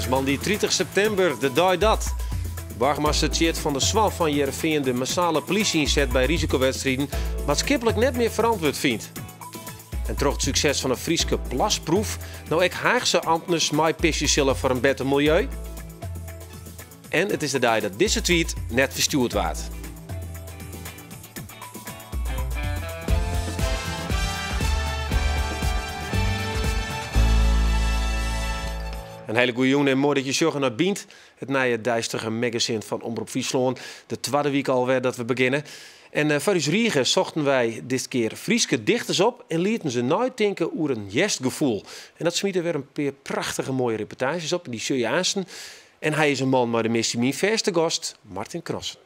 It is moandei 30 septimber, de dei dat boargemaster Tjeerd van der Zwan fan Hearrenfean de massale polysje-ynset by risikowedstriden maatskiplik net mear ferantwurd fynt. En troch it sukses fan 'e Fryske plasproef no ek Haachse amtners meipisje sille foar in better miljeu. En it is de dei dat dizze tweet net ferstjoerd waard. In hiele goede jûn en moai dat je sjogge nei Bynt, it nije deistige magazine fan Omrop Fryslân. De twadde wike alwer dat we begjinne. En eh, foar ús rige sochten wy diskear Fryske dichters op en lieten se neitinke oer in hjerstgefoel. En dat smiet wer in pear prachtige moaie reportaazjes op, dy sjogge je aansten. En hy is in man mei de missy, myn fêste gast, Martin Cnossen.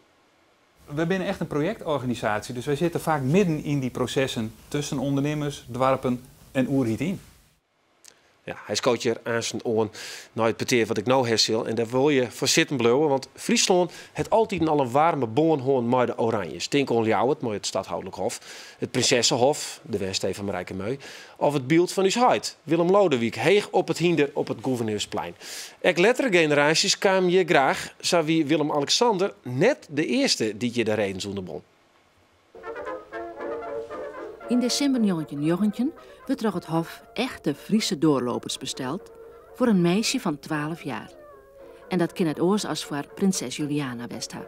We binne echt in projektorganisaasje, dus wy sitte faak midden yn dy prosessen tusken ûndernimmers, doarpen en oerheid yn. Ja, hy skoot hjir aansten oan nei it petear wat ik no ha sil. En dêr wol je foar sitten bliuwe, want Fryslân hat altyd al in waarme bân hân mei de Oranjes. Tink oan Ljouwert mei it Stadhouderlijk Hof, it Prinsessehof, de wenstee fan Marijke Meu, of it byld fan ús heit, Willem Loadewyk, heech op it hynder op it Gûverneursplein. Ek lettere generaasjes kamen hjir graach, sa wie Willem Alexander net de earste dy't hjir de redens ûnderbûn. Yn desimber 1919 wurdt troch it Hof echte Friese doorlopers besteld foar in meisje fan 12 jaar. En dat kin net oars as foar prinses Juliana west ha.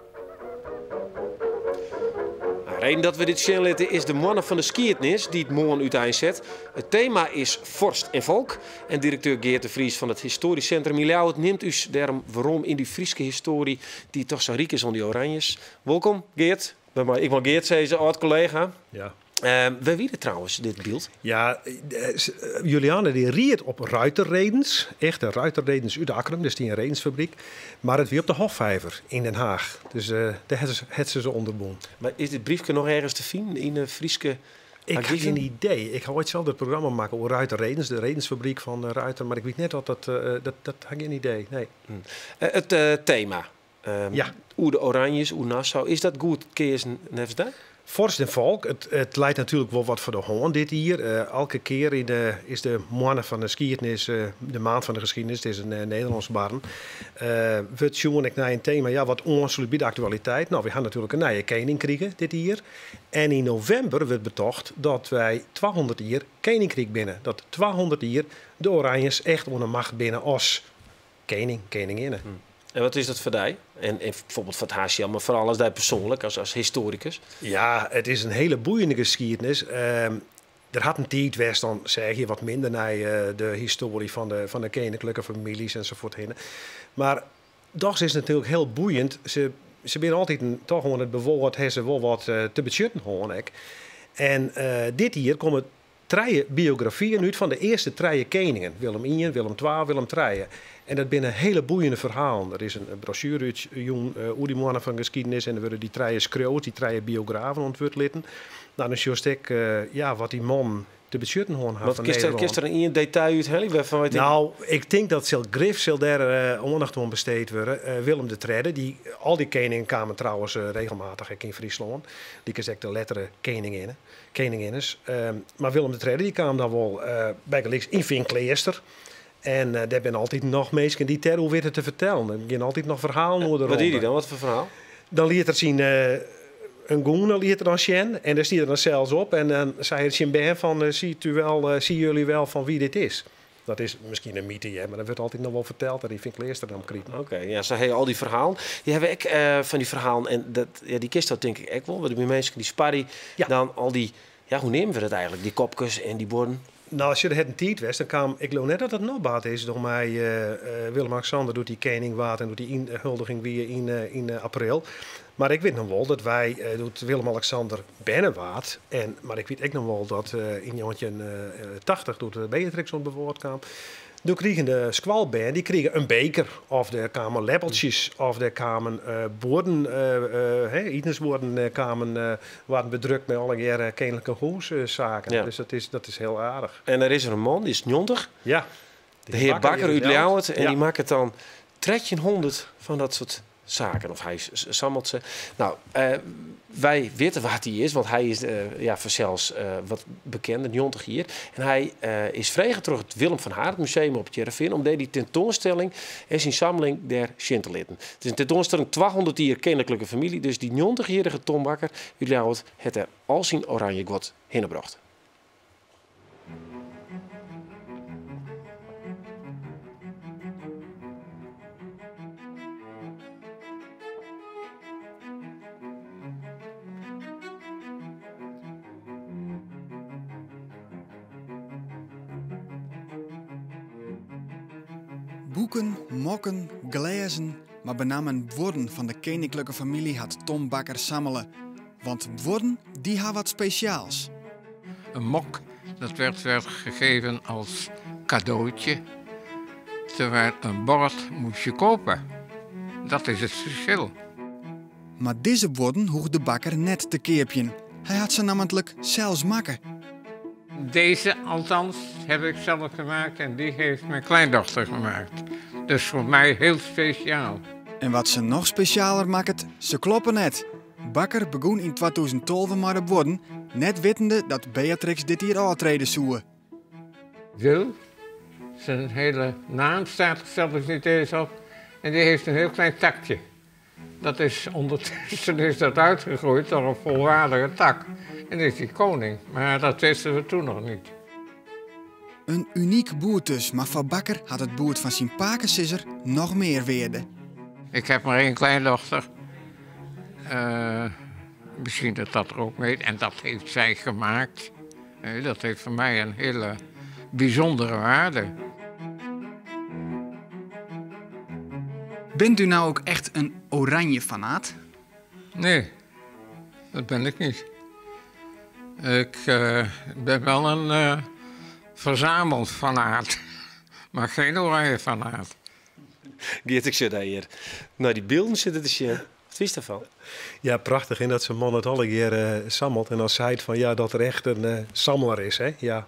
Reden dat we dit sjen litte is de Moanne fan de Skiednis dy't moarn úteinset. It tema is Vorst en Volk. En direkteur Geart de Vries fan it Histoarysk Sintrum yn Ljouwert nimt ús dêrom werom yn dy Fryske histoarje dy't toch sa ryk is oan dy Oranjes. Wolkom, Geart. Ik mei Geart sizze, âld-kollega. Ja. Wêr wie dit trouwens, dit byld? Ja, Juliana dy ried op ruiterredens, echte ruiterredens út Akkrum, dus dy in redensfabryk. Mar it wie op de Hofvijver yn Den Haach. Dus dêr hat se se ûnderbûn. Mar is dit briefke noch ergens te finen yn de Fryske Ik ha gjin idee. Ik ha oait sels dat programma makke oer ruiterredens, de redensfabryk fan Ruiter, mar ik wit net oft dat, dat ha ik gjin idee, nee. It tema, oer de Oranjes, oer Nassau, is dat goed keazen neffens dy? Vorst en Volk, it leit natuerlik wol wat foar de hân dit jier. Elke kear yn de, is de moanne fan de skiednis, de maand van de geschiedenis, it is in Nederlânsk barren, wurdt sjoen ek nei in tema ja, wat oanslút by de aktualiteit. No, wy ha natuerlik in nije kening krige dit jier. En yn novimber wurdt betocht dat wy 200 jier keninkryk binne. Dat 200 jier de Oranjes echt oan de macht binne as kening, keninginne. En wat is dat foar dy? En bijvoorbeeld foar it HCL, mar foaral as dy persoanlik, as histoarikus? Ja, it is in hiele boeiende geskiednis. Der hat in tiid west, dan seach je wat minder nei de histoarje fan de keninklike famyljes ensafuorthinne. Mar dochs is it natuerlik hiel boeiend. Se binne altyd toch oan it bewâld, ha se wol wat te betsjutten hân ek. En dit jier komme trije biografyen út fan de earste trije keningen, Willem I, Willem II, Willem III. En dat binne hiele boeiende ferhalen. Der is in brosjuere útjûn oer dy moanne fan geskiednis en der wurde dy trije skriuwers, dy trije biografen oan it wurd litten. No, dan sjochst ek ja, wat dy mannen te betsjutten hân ha foar Nederlân. Kinst der ien detail úthelje wêrfan wy tinke? No, ik tink dat sil grif sil dêr oandacht oan besteed wurde. Willem de Tredde, dy, al dy keningen kamen trouwens regelmatich ek yn Fryslân, lykas ek de lettere keninginne. Keninginnes. Mar Willem de Tredde dy kaam dan wol bygelyks yn Feankleaster. En dêr binne altyd noch minsken dy't dêroer witte te fertellen. Der gean altyd noch ferhalen oer de ronde. Wat die dy dan? Wat foar ferhaal? Dan liet er syn in gûne liet er dan sjen en dêr stie er dan sels op en dan sei er tsjin bern fan ziet u wel, zien jullie wel van wie dit is? Dat is miskien in mythe, hear, mar dat wurdt altyd noch wol ferteld dat yn Feankleaster dan kriten. Oké, ja, sa ha je al dy ferhalen. Je hawwe ek fan dy ferhalen en dat, ja, dy kinsto tink ik ek wol, want der binne minsken dy sparje dan al dy, ja, hoe neame we dat eigentlik, dy kopkes en dy buorden? No, sjoch, der hat in tiid west, dan kaam, ik leau net dat dat noch bard is, doe mei Willem-Alexander, doe't hy kening waard en doe't dy ynhuldiging wie yn april. Mar ik wit noch wol dat wy, doe't Willem-Alexander berne waard, en, mar ik wit ek noch wol dat yn 1980, doe't Beatrix oan it bewâld kaam, doe krigen de skoalbern, dy krigen in beker, of der kamen leppeltsjes, of der kamen buorden, itensbuorden kamen, waarden bedrukt mei allegearre keninklike hûssaken. Ja. Dus dat is hiel aardich. En der is der in man, dy is 90. Ja. De hear Bakker út Ljouwert. En dy makket dan 1300 fan dat soart saken. Of hy sammelt se. No, wy witte wa't hy is, want hy is ja, fansels wat bekender, 90 jier. En hy is frege troch it Willem van Haren Museum op It Hearrenfean om dêr dy tentoanstelling en syn samling dêr sjen te litten. It is in tentoanstelling 200 jier keninklike famylje, dus dy njoggentichjierrige Tom Bakker út Ljouwert hat dêr al syn oranje guod hinne brocht. Boeken, mokken, glêzen, mar benammen buorden fan de keninklike famylje hat Tom Bakker sammele. Want buorden, dy ha wat spesjaals. Een mok, dat werd gegeven als cadeautje, terwijl een bord moest je kopen. Dat is het verschil. Mar dizze buorden hoegde Bakker net te keapjen. Hy hat se nammentlik sels makke. Deze althans heb ik zelf gemaakt en die heeft mijn kleindochter gemaakt. Dus voor mij heel speciaal. En wat se noch spesjaler makket, se kloppe net. Bakker begûn yn 2012 mei de buorden, net wittende dat Beatrix dit jier ôftrede soe. Wil, zijn hele naam staat er zelfs niet eens op. En die heeft een heel klein takje. Dat is ondertussen is dat uitgegroeid tot een volwaardige tak. En is die koning. Maar dat wisten we toen nog niet. In unyk boerd dus, mar foar Bakker hat it boerd fan syn pakesizzer noch mear wearde. Ik heb maar één kleindochter. Misschien dat dat er ook mee... En dat heeft zij gemaakt. Dat heeft voor mij een hele bijzondere waarde. Bent u nou ook echt een oranje fanaat? Nee, dat ben ik niet. Ik ben wel een verzamelfanaat, maar geen oranje fanaat. Geert, ik zit hier nei dy bylden sitten te sjen. Wat fynst derfan? Ja, prachtich. En dat sa'n man it allegear sammelt. En dan seit fan ja, dat er echt in samler is. Hè? Ja.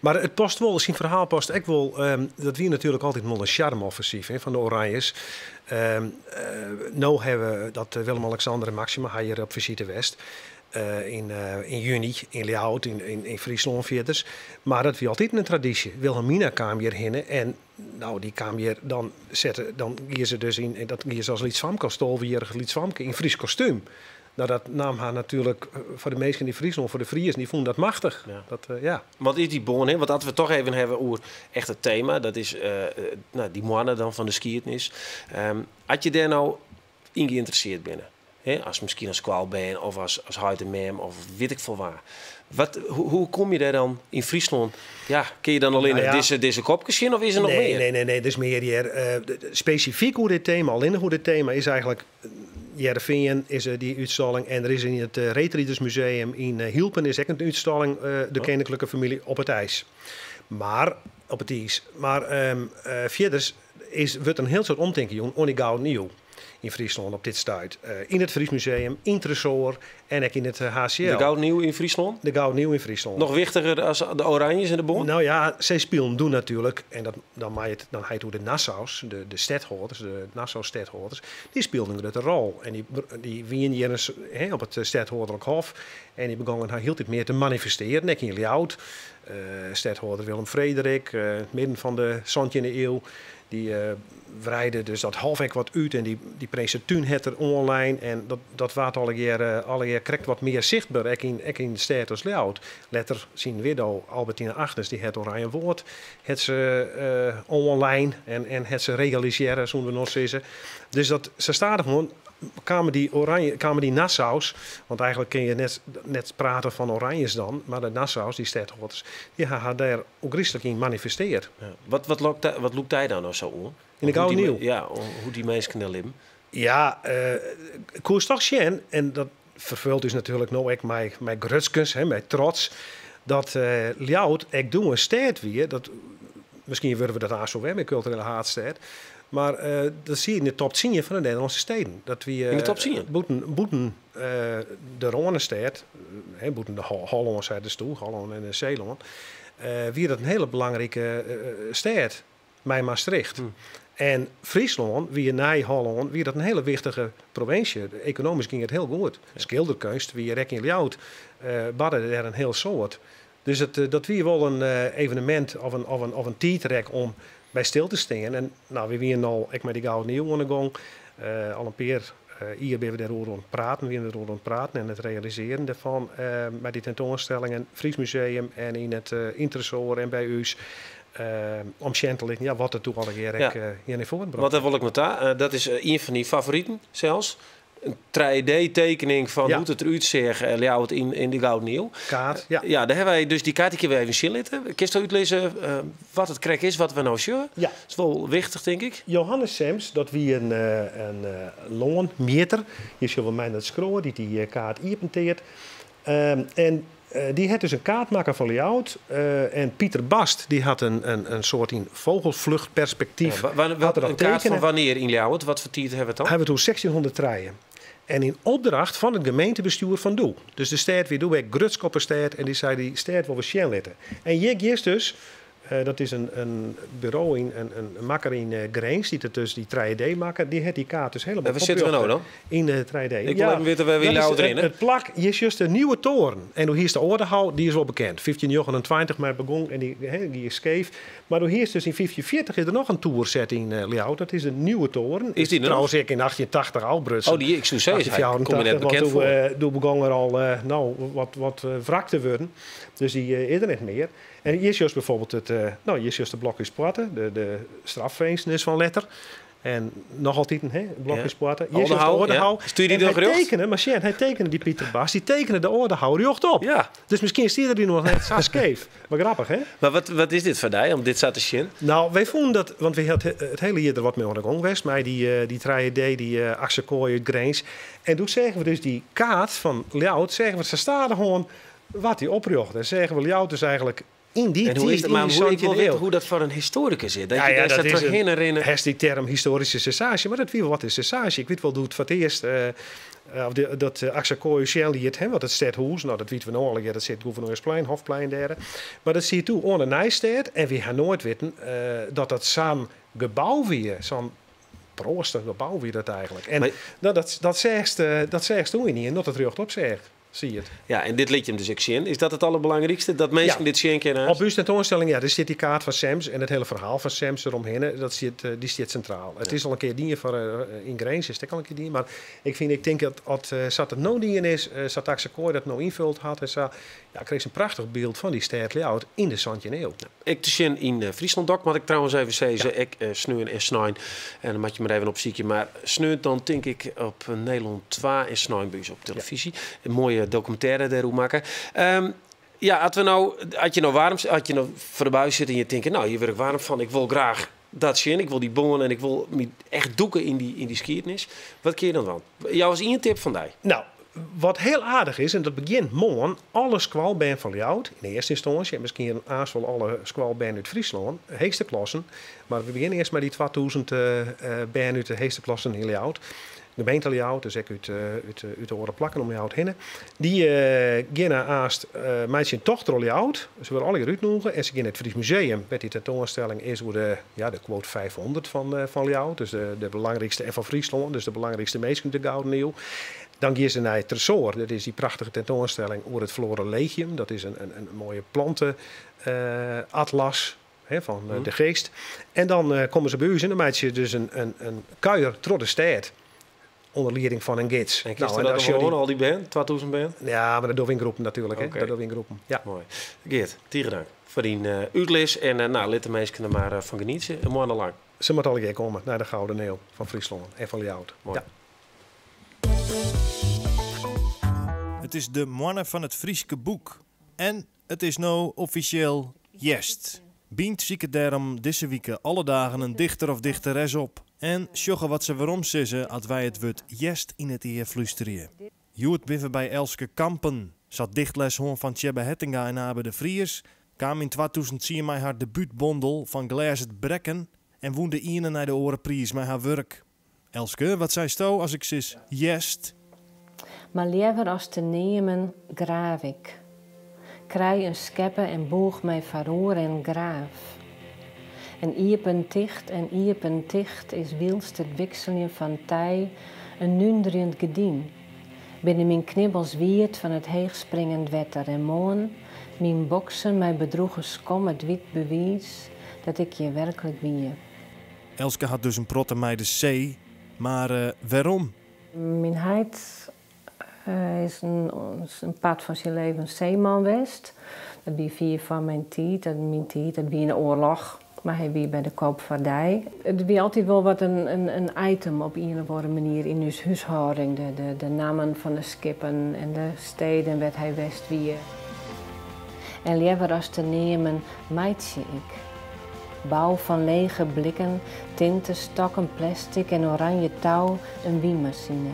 Mar it past wol, syn ferhaal past ek wol. Dat wie natuerlik altyd wol in sjarmoffensyf, hè, fan de Oranjes. No hawwe we dat Willem-Alexander en Maxima ha hjir op fisite west. Yn juny yn Ljouwert, yn Fryslân fierders. Mar dat wie altyd in tradysje. Wilhelmina kaam hjirhinne en nou, dy kaam hjir, dan sette, dan gie se dus yn, dat gie se as lyts famke, as tolvejierrich lyts famke yn Frysk kostúm. Nou, dat naam har natuerlik foar de minsken yn Fryslân, foar de Friezen, dy fûnen dat machtich. Ja. Dat, ja. Wat is dy bân, hè? Want as we it toch even hawwe oer echt it tema, dat is nou, dy moanne dan fan de skiednis. As je dêr no yn geïnteresseerd binne, hè, as miskien as skoalbern of as heit en mem of wit ik folle wa. Hoe kom je dêr dan yn Fryslân? Ja, kin je dan allinnich dizze kopkes sjen of is der noch Nee, mear? nee, nee, nee, der is mear hjir. Spesifyk oer dit tema, allinnich oer dit tema, is eigentlik Hearrenfean is dy útstalling en der is yn it Reedridersmuseum yn Hylpen is ek in útstalling, de keninklike famylje op it ijs. Mar, op it iis. Mar fierders wurdt in hiel soad omtinken jûn oan dy Gouden Iuw yn Fryslân op dit stuit. Yn it Fries Museum, yn Tresoar en ek yn it HCL. De Gouden Iuw yn Fryslân? De Gouden Iuw yn Fryslân. Noch wichtiger as de Oranjes en de Bond? Nou ja, sy spilen doe natuerlik, en dat, dan mei it, dan ha je it oer de Nassaus, de stedhâlders, de Nassau-stedhâlders, dy spilen in grutte rol. En dy wienen hjir ris, hè, op it stedhâlderlik hof en dy begongen har hieltyd mear te manifestearjen, ek yn Ljouwert. Stedhâlder Willem Frederik, yn it midden fan de santjinde iuw, dy wreide dus dat hof ek wat út en dy Prinsetún hat er oanlein en dat waard allegear krekt wat mear sichtber, ek yn de stêd as Ljouwert. Letter syn widdo Albertina Agnes, dy hat Oranjewâld hat se oanlein en hat se realisearre, soene we noch sizze. Dus dat sa stadichoan kamen dy Oranje, kamen dy Nassaus, want eigentlik kin je net prate fan Oranjes dan, mar de Nassaus, dy stedhâlders, dy ha har dêr ôfgryslik yn manifesteard. Ja. Wat lûkt dy dan no sa oan? Yn de Gouden Iuw? Ja, hoe't dy minsken dêr libben. Ja, koest toch sjen, en dat ferfult ús natuerlik no ek mei grutskens, hè, mei trots, dat Ljouwert ek doe in stêd wie, dat, miskien wurde we dat aanst wol wer mei kulturele haadstêd, mar dat siet yn de top 10 fan de Nederlânske steden. Dat wie, Yn de top 10? Bûten de Rânestêd, hè, bûten de Hollân, sei de stoel, Hollân en Seelân, wie dat in hiele belangrike stêd, mei Maastricht. En Fryslân wie nei Hollân wie dat in hiele wichtige provinsje. Ekonomysk gyng it hiel goed. Skilderkeunst wie hjir ek yn Ljouwert, barde dêr in hiel soad. Dus dat wie wol in evenemint of in tiidrek om by stil te stean. En no, wy wienen al ek mei dy Gouden Iuw oan de gong. Al in pear jier binne we dêroer oan it praten, wienen we deroer oan it praten en it realisearjen dêrfan mei dy tentoanstellingen Fries Museum en yn it yn Tresoar en by ús. Om sjen te litten ja, wat it doe allegear ek hjir nei foaren brocht. Want dêr wol ik nei ta. Dat is ien fan dyn favoriten sels. In 3D-tekening fan hoe't it derút seach Ljouwert yn de Gouden Iuw. Kaart, ja. Ja, dêr hawwe wy dus dy kaart, dy kinne we even sjen litte. Kinsto útlizze wat it krekt is, wat we no sjogge? Ja. Dat is wol wichtich, tink ik. Johannes Sems, dat wie in lânmjitter. Hjir sjogge we Meindert Skroar, dy't dy kaart iepenteart. En dy hat dus in kaart makke fan Ljouwert. En Pieter Bast dy hat in soart yn vogelvluchtperspektyf. Ja, hat er dat in kaart fan tekene. wannear yn Ljouwert? Wat foar tiid hawwe we it dan? Hawwe we it oer 1603. En yn opdracht fan it gemeentebestjoer fan doe. Dus de stêd wie doe ek grutsk op 'e stêd en dy sei dy stêd wol we sjen litte. En hjir giest dus Dat is in buro, in makker yn Grins, dy't it dus dy 3D makke. Dy hat dy kaart dus helemaal En wêr sitte we no dan? Yn de 3D. Ik wol even witte wêr wy Ljouwert rinne. It plak, hjir sjochst de Nieuwe Toren. En doe hiest de Oardehou, dy is wol bekend. 1529 mei begûn en dy, hè, gie skeef. Mar doe hiest dus yn 1540 is der noch in toer set yn Ljouwert. Dat is de Nieuwe Toren. Is dy der noch? Trouwens ek yn 1880 ôfbrutsen. Oh, dy, ik soe sizze, hy komt my net bekend Want foar. doe begûn er al, no, wat wrak te wurden. Dus dy is der net mear. En hjir sjochst bijvoorbeeld it, no, hjir sjochst de Blokhúspoarte, de straffinzenis fan letter. En noch altiten, hè, Blokhúspoarte. Hjir sjochst de Aldehou, Oardehou. ja. Stuur dy En noch hy rjocht? tekene, mar sjen, hy tekene dy Pieter Bast, dy tekene de Oardehou rjochtop. Ja. Dus miskien stiet er dy noch net sa skeef. Mar grappich, hè? Mar wat is dit foar dy, om dit sa te sjen? No, wy fûnen dat, want wy hat it hiele jier der wat mei oan de gong west, mei dy 3D, dy Akse Kooi út Grins. En doe seagen we dus dy kaart fan Ljouwert, seagen we sa stadichoan Waard dy oprjochte en seagen we Ljouwert dus eigentlik yn dy En hoe is tiid, dat, yn maar dy hoe, ik santjinde wol witte iuw. hoe dat foar in histoarikus is. Dat Ja, je ja, dêr sa dat is in, trochhinne rinne. Hast dy term histoaryske sensaasje, mar dat wie wol wat in sensaasje. Ik wit wol doe't foar it earst of de, dat Akse Kooi sjen liet, hè, want it stedhûs, no dat witte we no allegear, dat sit Gouverneursplein, Hofplein dêr. Mar dat siet doe oan de Nijstêd en wy ha noait witten dat dat sa'n gebou wie, sa'n proastich gebou wie dat eigentlik. En Mar no, dat, dat seachst, dat seachst doe ynienen, dat it rjochtop seach. Siet. Ja, en dit lit je him dus ek sjen. Is dat it alderbelangrijkste? Dat minsken Ja. dit sjen kinne? Op ús tentoanstelling, ja, dêr stiet dy kaart fan Sems en it hiele ferhaal fan Sems deromhinne, dat stiet, dy stiet sintraal. It is al in kear dien foar, yn Grins is it ek al in kear dien, mar ik fyn, ik tink dat at, sa't it no dien is, sa't Akse Kooi dat no ynfuld hat en sa, ja, krijst in prachtich byld fan dy stêd Ljouwert yn de santjinde iuw. Ja. Ek te sjen yn Fryslân Dok, moat ik trouwens even sizze. Ja. Ek sneon en snein. En dan moat je mar even opsykje. Mar sneon dan tink ik op Nederlân 2 en snein by ús op televyzje. Ja. In moaie dokumintêre dêroer makke. Ja, as we no, as je no waarm, as je no foar de buis sitte en je tinke, no, hjir wurd ik waarm fan, ik wol graach dat sjen, ik wol dy bân en ik wol my echt dûke yn dy skiednis. Wat kin je dan dwaan? Jou ris ien tip fan dy. No, wat hiel aardich is, en dat begjint moarn, alle skoalbern fan Ljouwert, yn earste ynstânsje, en miskien aanst wol alle skoalbern út Fryslân, heechste klassen, mar we begjinne earst mei dy 2000 bern út de heechste klassen yn Ljouwert, gemeente Ljouwert, dus ek út de oare plakken om Ljouwert hinne, dy geane aanst meitsje in tocht troch Ljouwert. Se wurde allegear útnûge en se geane nei it Fries Museum, wêr't dy tentoanstelling is oer de, ja, de quote 500 fan Ljouwert, dus de belangrykste, en fan Fryslân, dus de belangrykste minsken út de Gouden Iuw. Dan gean se nei it Tresoar, dat is dy prachtige tentoanstelling oer it Florilegium, dat is in moaie planteatlas, hè, fan de Geest. En dan komme se by ús en dan meitsje se dus in kuier troch de stêd. Under lieding fan in gids. En kinst Nou, en dat dan dan sjoch gewoan, die al dy bern, 2000 bern? Ja, mar dat dogge we yn groepen natuerlik, hè. Oké. Dat dogge we yn groepen, ja. Moai. Geart, tige dank foar dyn útlis. En nou, lit de minsken der mar fan genietsje, in moanne lang. Se moatte allegear komme nei de Gouden Eeuw fan Fryslân en fan Ljouwert. Moai. Ja. It is de moanne fan it Fryske boek. En it is no offisjeel hjerst. Bynt siket dêrom dizze wike alle dagen in dichter of dichteres op. En sjogge wat se werom sizze at wy it wurd hjerst yn it ear flústerje. Hjoed binne we by Elske Kampen. Se hat dichtles hân fan Tsjêbbe Hettinga en Abe de Vries, kaam yn 2010 mei har debútbondel Fan glês it brekken en wûn de iene nei de oare priis mei har wurk. Elske, wat seisto as ik sis hjerst? Mar leaver as te neamen graaf ik. Krij in skeppe en bûch my foaroer en graaf. En iepen ticht en iepen ticht is wylst it wikseljen fan tij in núnderjend gerdyn. Binne myn knibbels wiet fan it heechspringend wetter en moarn myn boksen mei bedroege skom it wyt bewiis dat ik hjir werklik wie. Elske hat dus in protte mei de see, mar wêrom? Myn heit is in part fan syn leven seeman west. Dat wie fier foar myn tiid, myn tiid, dat wie yn de oarloch, mar hy wie by de koopvaardij. It wie altyd wol wat in item op ien of oare manier yn ús húshâlding, de nammen fan de skippen en de steden wêr't hy west wie. En leaver as te neamen meitsje ik. Bou fan lege blikken, tintestokken, plastic en oranje tou in wynmasine,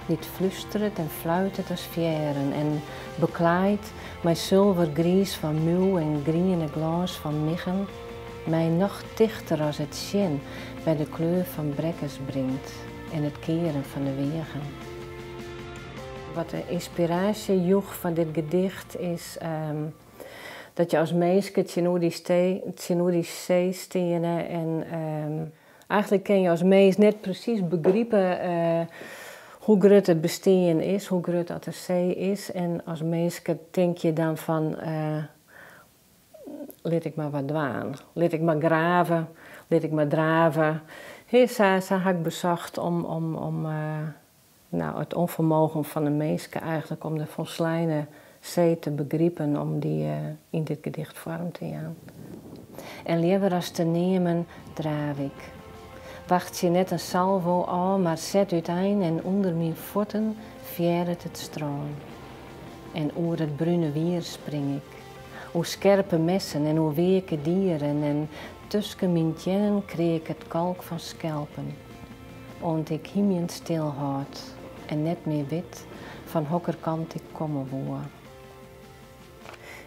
dy't flústeret en fluitet as fearren en beklaait mei sulvergriis fan miuw en griene glâns fan miggen, my noch tichter as it sjen by de kleur fan brekkers bringt en it kearen fan de weagen. Wat de ynspiraasje joech foar dit gedicht is dat je as minske tsjinoer dy tsjinoer dy see steane en eigentlik kin je as mins net presys begripe hoe grut it bestean is, hoe grut dat de see is en as minske tink je dan fan lit ik mar wat dwaan, lit ik mar grave, lit ik mar drave. He, sa sa ha ik besocht om om om no, it ûnfermogen fan de minske eigentlik om de folsleine see te begripen, om dy yn dit gedicht foarm te jaan. En leaver as te neamen, draaf ik. Wachtsje net in salvo ôf, mar set útein en ûnder myn fuotten fearret it strân. En oer it brune wier spring ik. Oer skerpe messen en oer weake dieren en tusken myn teannen kreak it kalk fan skelpen. Oant ik hymjend stilhâld en net mear wit fan hokker kant ik komme woe.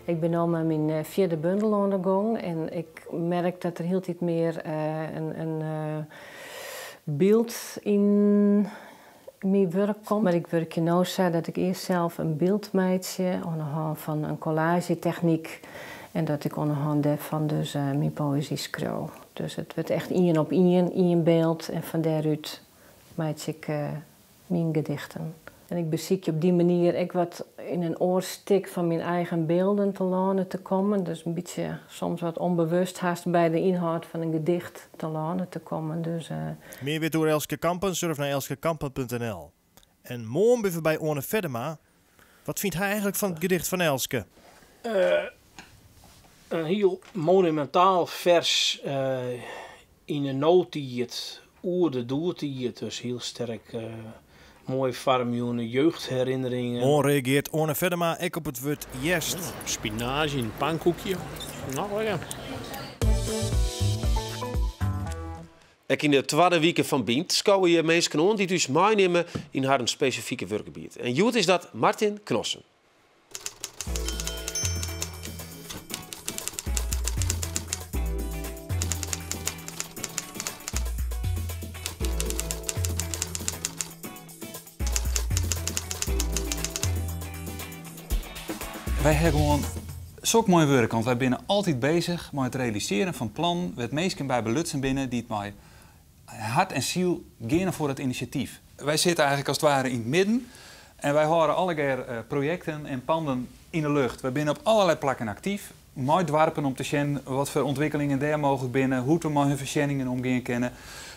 Ik bin no mei myn fjirde bundel oan de gong en ik merk dat der hieltyd mear in byld yn myn wurk komt. Mar ik wurkje no sa dat ik earst sels in byld meitsje oan de hân fan in kollaazjetechnyk en dat ik oan de hân dêrfan dus myn poëzy skriuw. Dus it wurdt echt ien op ien, ien byld en fan dêrút meitsje ik myn gedichten. En ik besykje op dy manier ek wat yn in oar stik fan myn eigen bylden telâne te kommen. Dus in bytsje soms wat ûnbewust hast by de ynhâld fan in gedicht telâne te kommen. Dus. Mear witte oer Elske Kampen? Surf nei elskekampen.nl. En moarn binne we by Oane Feddema. Wat fynt hy eigentlik fan it gedicht fan Elske? In hiel monumintaal fers yn de notiid oer de doetiid. Dus hiel sterk moai foarmjûne jeugdherinneringen. Moarn reagearret Oane Feddema ek op it wurd hjerst. Spinaazje yn in pankoekje. No ja. Ek yn de twadde wike fan Bynt skowe je minsken oan dy't ús meinimme yn harren spesifike wurkgebiet. En hjoed is dat Martin Cnossen. Wy ha gewoan sok moai wurk, want wy binne altyd bezich mei it realisearjen fan plannen wêr't minsken by belutsen binne dy't mei hart en siel geane foar it inisjatyf. Wy sitte eigentlik as it ware yn it midden en wy hâlde allegear projekten en panden yn 'e lucht. Wy binne op allerlei plakken aktyf mei doarpen om te sjen wat foar ûntwikkelingen dêr mooglik binne, hoe't we mei hun foarsjenningen omgean kinne,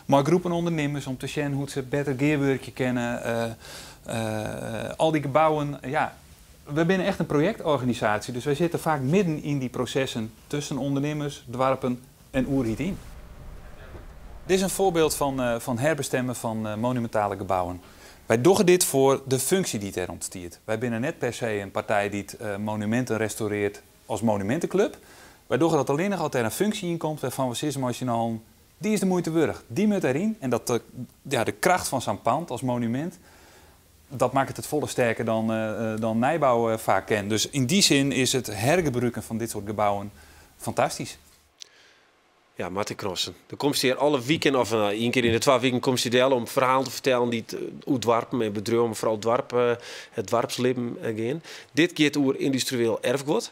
mei groepen ûndernimmers om te sjen hoe't se better gearwurkje kinne. Al dy gebouwen, ja, wy binne echt in projektorganisaasje, dus wy sitte faak midden yn dy prosessen tusken ûndernimmers, doarpen en oerheid yn. Dit is in foarbyld fan herbestemmen fan monumintale gebouwen. Wy dogge dit foar de funksje dy't dêr ûntstiet. Wy binne net per se in partij dy't monuminten restaurearret as monuminteklup. Wy dogge dat allinnich as dêr in funksje yn komt wêrfan we sizze mei syn allen, dy is de muoite wurdich, dy moat dêryn. En dat de, ja, de kracht fan sa'n pand as monumint, dat makket it folle sterker dan nijbou faak kin. Dus yn dy sin is it hergebrûken fan dit soart gebouwen fantastysk. Ja, Martin Cnossen. Do komst hjir alle wiken, of ien kear yn de twa wiken komst hjir del om ferhalen te fertellen dy't oer doarpen en bedriuwen, mar foaral doarp, it doarpslibben gean. Dit giet oer yndustrieel erfguod.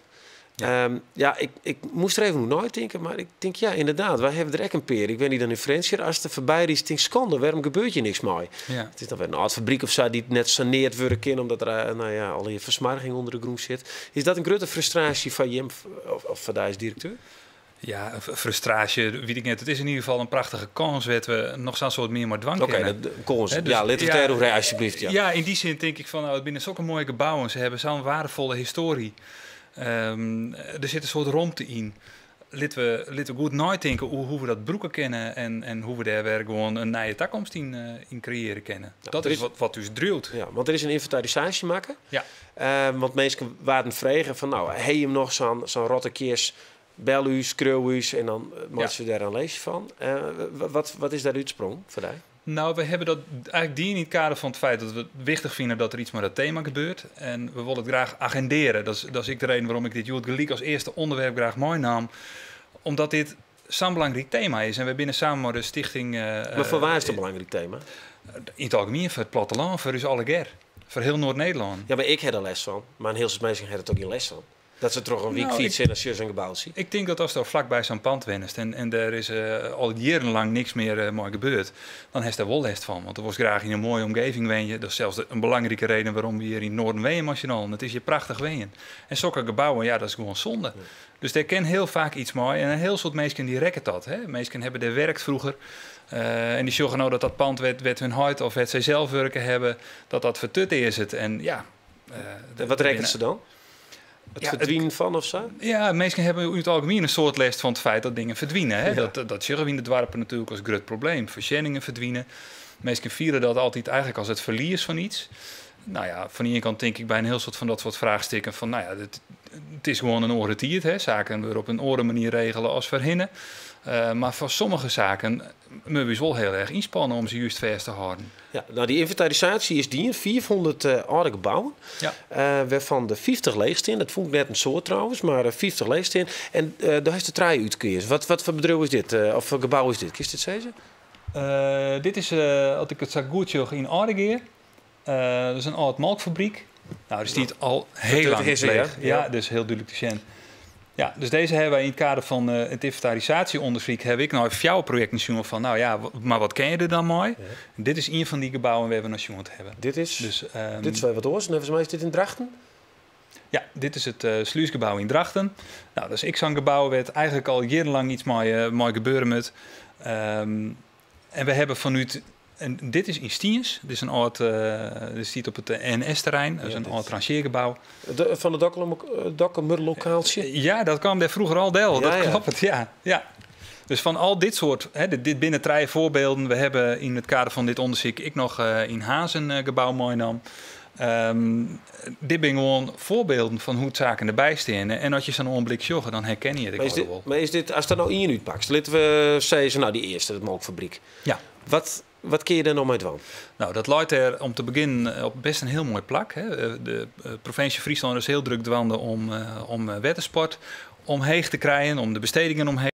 Ja, ja, ik moast der even oer neitinke, mar ik tink, ja, ynderdaad, wy hawwe der ek in pear. Ik wenje dan yn Frjentsjer, ast der foarby rydst, tink skande, wêrom gebeurt hjir niks mei? It is dan wer in âld fabryk of sa dy't net saneard wurde kin, omdat der nou ja, allegear fersmoarging ûnder de grûn sit. Is dat in grutte frustraasje foar jim of foar dy as direkteur? Ja, frustraasje, wit ik net. It is yn ieder gefal in prachtige kâns wêr't we noch sa'n soad mear mei dwaan Oké, kinne. Dat, kâns. Hè, dus, Ja, lit it ja, dêroer ha, alsjeblieft. Ja. Ja, yn dy sin tink ik fan, nou, it binne sokke moaie gebouwen. Se hawwe sa'n waardefolle histoarje. Der sit in soad romte yn. Litte we goed neitinke oer hoe't we dat brûke kinne en hoe't we dêr wer gewoan in nije takomst yn kreëarje kinne. Ja, Dat der is is wat ús driuwt. Ja, want der is in ynventarisaasje makke. Ja. Want minsken waarden frege fan, nou, ha jim noch sa'n rotte kist? Bel ús, skriuw ús en dan meitsje we dêr in listje fan. Wat is dêr útsprong foar dy? Nou, we hawwe dat eigenlik dien yn it kader fan it feit dat we it wichtich fine dat der iets mei dat tema gebeurt. En we wolle it graach agindearje. Dat is ek de reden wêrom ik dit hjoed gelyk as earste ûnderwerp graach meinaam. Omdat dit sa'n belangryk tema is. En we binne samen mei de stichting, Mar foar wa is it in belangryk tema? Yn it algemien foar it plattelân, foar ús allegear. Foar hiel Noard-Nederlân. Ja, mar ik ha der lêst fan. Mar in hiel soad minsken ha der toch gjin lêst fan? Dat se troch in wyk Nou, fytse en dan sjogge se in geboutsje. Ik tink dat asto flakby sa'n pand wennest en dêr is al jierrenlang niks mear mei gebeurd, dan hast dêr wol lêst fan. Want do wolst graach yn in moaie omgeving wenje. Dat is sels in belangrike reden wêrom we hjir yn it Noarden wenje mei syn allen. It is hjir prachtich wenjen. En sokke gebouwen, ja, dat is gewoan sonde. Dus dêr kin hiel faak iets mei. En in hiel soad minsken dy rekket dat. Hè. Minsken hawwe dêr werkt froeger. En dy sjogge no dat dat pand wêr't hun heit of wêr't sy sels wurke hawwe, dat dat fertutte is. It. En ja, En wat rekket se dan? It Ja, it ferdwinen fan of sa? Ja, minsken hawwe yn it algemien in soad lêst fan it feit dat dingen ferdwine. Hè? Ja. Dat sjogge we yn de doarpen natuerlik as grut probleem. Foarsjenningen ferdwine. Minsken fiele dat altyd eigenlik as it ferlies fan iets. Nou ja, fan de iene kant tink ik by in hiel soad fan dat soart fraachstikken fan, nou ja, it is gewoan in oare tiid. Hè? Saken wurde op in oare manier regele as foarhinne. Mar foar sommige saken moatte we ús wol hiel erch ynspanne om se just fêst te hâlden. Ja, nou, dy ynventarisaasje is dien, 500 âlde gebouwen, wêrfan de 50 leechstean. Dat fûn ik net in soad trouwens, mar 50 leechstean. En dêr hast der trije útkeazen. Wat foar bedriuw is dit? Of foar gebou is dit? Kinst dit sizze? Dit is, as ik it sa goed sjoch, yn Aldegea. Dat is in âld molkfabryk. Nou, dy stiet al hiel Dat lang is er, leech. ja. Ja, dus hiel dúdlik te sjen. Ja, dus dizze hawwe wy yn it kader fan it ynventarisaasje-ûndersyk haw ik nei fjouwer projekten sjoen fan, nou ja, mar wat kinne je der dan mei? En dit is ien fan dy gebouwen wêr't we nei sjoen hawwe. Dit Dus is wer wat oars. Neffens my is dit yn Drachten? Ja, dit is it Slûsgebou yn Drachten. Nou, dat is ek sa'n gebou wêr't eigenlik al jierrenlang iets mei gebeure moat. En we hawwe fanút, en dit is yn Stiens, dit is in âld, dit stiet op it NS-terrein, dat is Ja, in dit âld rangeargebou. De, fan it Dokkumerlokaaltsje? Ja, dat kwam dêr froeger al del, dat kloppet, ja, ja. Dus fan al dit soart, hè, dit binne trije foarbylden. We hawwe yn it kader fan dit ûndersyk ek noch yn Harns in gebou meinaam. Dit binne gewoan foarbylden fan hoe't saken derby steane. En as je sa'n oanblik sjogge, dan herkenne je it Maar ek al wol. is dit, as der no ien útpakst, litte we sizze, nou, dy earste, it molkfabryk. Ja. Wat kinne je dêr no mei dwaan? Nou, dat leit dêr om te begjinnen op best in hiel moai plak. Hè. De provinsje Fryslân is hiel drok dwaande om wettersport omheech te krijen, om de bestedingen omheech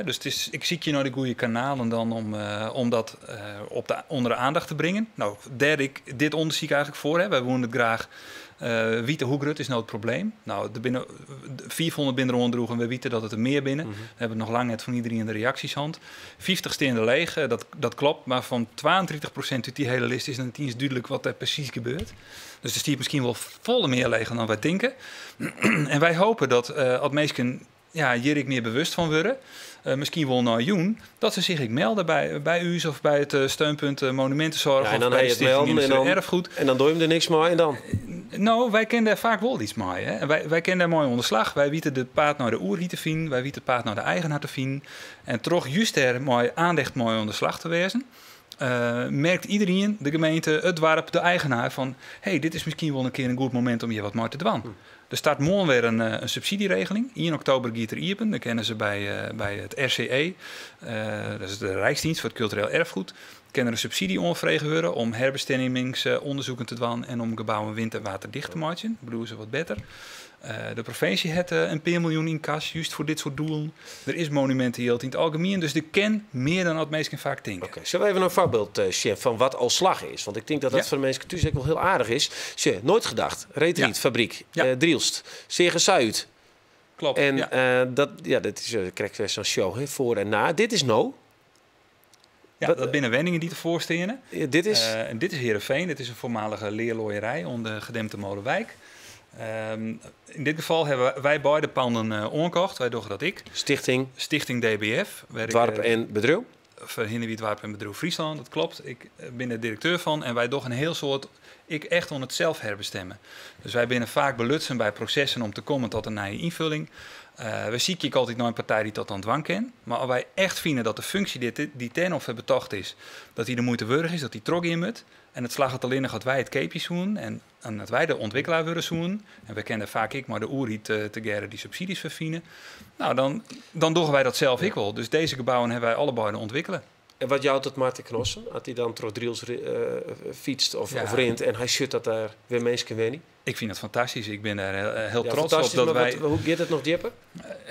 Dus it is, ik sykje nei de goede kanalen dan om dat op de, ûnder de oandacht te bringen. No, dêr ik dit ûndersyk eigentlik foar ha. Wy woene it graach witte hoe grut is no it probleem. No, der binne 500 binne der oandroegen. We witte dat it der mear binne. We hawwe noch lang net fan iderien de reaksjes hân. 50 steane der leech, dat kloppet. Mar fan 32% út dy hiele list is net iens dúdlik wat der presys gebeurt. Dus der stiet miskien wol folle mear leech dan wy tinke. En wy hoopje dat as minsken, ja, hjir ek mear bewust fan wurde, miskien wol nei jûn, dat se sich ek melde by ús of by it steunpunt Monumentenzorg Ja, en of dan by ha de je it Stichting melden en dan, Erfgoed. En dan dogge je der niks mei en dan? No, wy kinne dêr faak wol yts mei. Hè. En wy kinne dêr mei oan de slach. Wy witte it paad nei de oerheid te finen. Wy witte it paad nei de eigener te finen. En troch just dêr mei oandacht mei oan de slach te wêzen, merkt iderien, de gemeente, it doarp, de eigener fan: hey, dit is miskien wol in kear in goed momint om hjir wat mei te dwaan. Der start moarn wer in subsydzjeregeling. 1 oktober giet er iepen. Dan kinne se by it RCE, dat is de Rijksdienst voor het Cultureel Erfgoed, kin der in subsydzje oanfrege wurde om herbestimmingsûndersiken te dwaan en om gebouwen wind- en waterdicht te meitsjen. Bliuwe se wat better. De provinsje hat in pear miljoen yn kas, just foar dit soart doelen. Der is monumintejild yn it algemien, dus der kin mear dan wat minsken faak tinke. Oké, sille we even in foarbyld sjen fan wat al slagge is? Want ik tink dat dat foar de minsken thús ek wol hiel aardich is. Sjoch, Nooitgedacht, reedrydfabryk, Drylst, seach sa út. En dat, ja, dat is krekt wer sa'n show, hè, foar en nei. Dit is no. Ja, dat binne wenningen dy't derfoar steane. Ja, dit is? En dit is Heerenveen. Dit is in foarmalige learloaierij oan de Gedempte Molenwijk. Yn dit gefal hawwe wy beide panden oankocht. Wy dogge dat ek. Stichting? Stichting DBF. Wêr ik, Doarp en Bedriuw? Foarhinne wie Doarp en Bedriuw Fryslân, dat kloppet. Ik bin der direkteur fan en wy dogge in hiel soad ek echt oan it sels herbestimmen. Dus wy binne faak belutsen by prosessen om te kommen ta in nije ynfolling. We sykje ek altyd nei in partij dy't dat dan dwaan kin. Mar as wy echt fine dat de funksje dy't dêr noch foar betocht is, dat dy de muoite wurdich is, dat dy trochgean moat. En it slagget allinnich as wy it keapje soenen en dat wy de ûntwikkelaar wurde soenen. En wy kinne faak ek mei de oerheid tegearre dy subsydzjes foar fine. No, dan dogge wy dat sels ek wol. Dus dizze gebouwen hawwe wy allebeide ûntwikkele. En wat jout it Martin Cnossen? As hy dan troch Drylts fytst of rint en hy sjocht dat dêr wer minsken wenje? Ik fyn it fantastysk. Ik bin dêr hiel Ja, trots op fantastysk, dat mar wy hoe giet it noch djipper?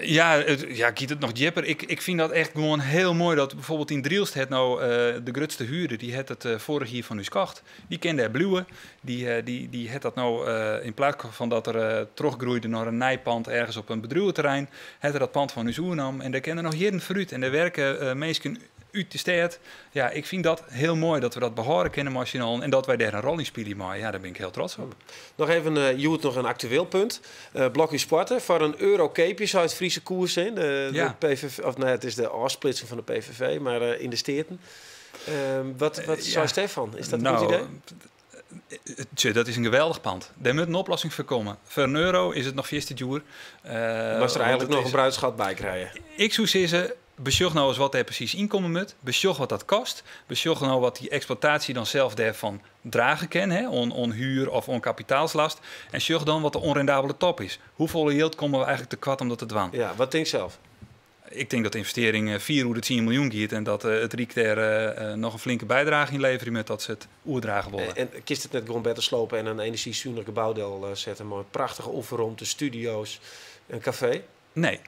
Ja, ja, giet it noch djipper? Ik fyn dat echt gewoan hiel moai dat bygelyks yn Drylts hat no de grutste huurder, dy hat it foarich jier fan ús kocht. Dy kin dêr bliuwe. Dy hat dat no yn plak fan dat er trochgroeide nei in nij pand ergens op in bedriuweterrein, hat er dat pand fan ús oernommen en dêr kin er noch jierren foarút. En dêr wurke minsken út de stêd. Ja, ik fyn dat hiel moai dat we dat behâlde kinne mei syn allen en dat wy dêr in rol yn spylje meie. Ja, dêr bin ik hiel trots op. Noch even, hjoed noch in aktueel punt. Blokhúspoarte foar in euro keapje, sei it Friese Koers in. De PVV, of nee, it is de ôfsplitsing fan de PVV, mar yn de Steaten. Wat sei Stefan? Is dat in goed idee? Tsje, dat is in geweldich pand. Dêr moat in oplossing foar komme. Foar in euro is it noch fierste djoer. Moatst der Want eigentlik it noch is in bruidsschat by krije. Ik soe sizze, besjoch no ris wat dêr presys yn komme moat. Besjoch wat dat kostet. Besjoch no wat dy eksploitaasje dan sels dêrfan drage kin, hè, oan huer of oan kapitaalslast. En sjoch dan wat de ûnrendabele top is. Hoefolle jild komme we eigentlik tekoart om dat te dwaan? Ja, wat tinkst sels? Ik tink dat de ynvestearring 4 oer de 10 miljoen giet en dat it Ryk dêr noch in flinke bydrage yn leverje moat dat se it oerdrage wolle. En kinst it net gewoan better slope en in enerzjysunich gebou del sette mei prachtige oefenromte, studio's, in kafee? Nee.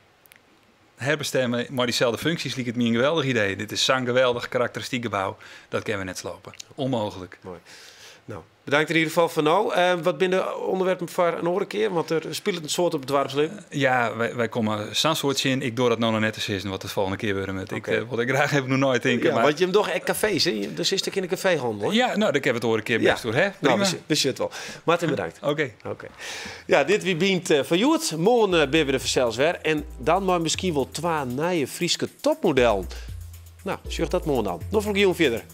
Herbestimme mei dyselde funksjes liket my in geweldich idee. Dit is sa'n geweldich karakteristyk gebou, dat kinne we net slope. Ûnmooglik. Moai. No, bedankt yn ieder gefal foar no. Wat binne de ûnderwerpen foar in oare kear? Want der spilet in soad op it doarpslibben. Ja, wy komme sa'n soad tsjin. Ik doar dat no noch net te sizzen wat it folgjende kear wurde moat. Ik wol der graach even oer neitinke. Ja, mar want jim dogge ek kafees, hè? Der sit ek yn de kafeehannel, hè? Ja, no, dêr kinne we it oare kear bêst oer, hè? No, Prima. we sjogge it wol. Martin, bedankt. Oké. Oké. Ja, dit wie Bynt fan hjoed. Moarn binne we der fansels wer. En dan mei miskien wol twa nije Fryske topmodellen. No, sjoch dat moarn dan. Noflike jûn fierder.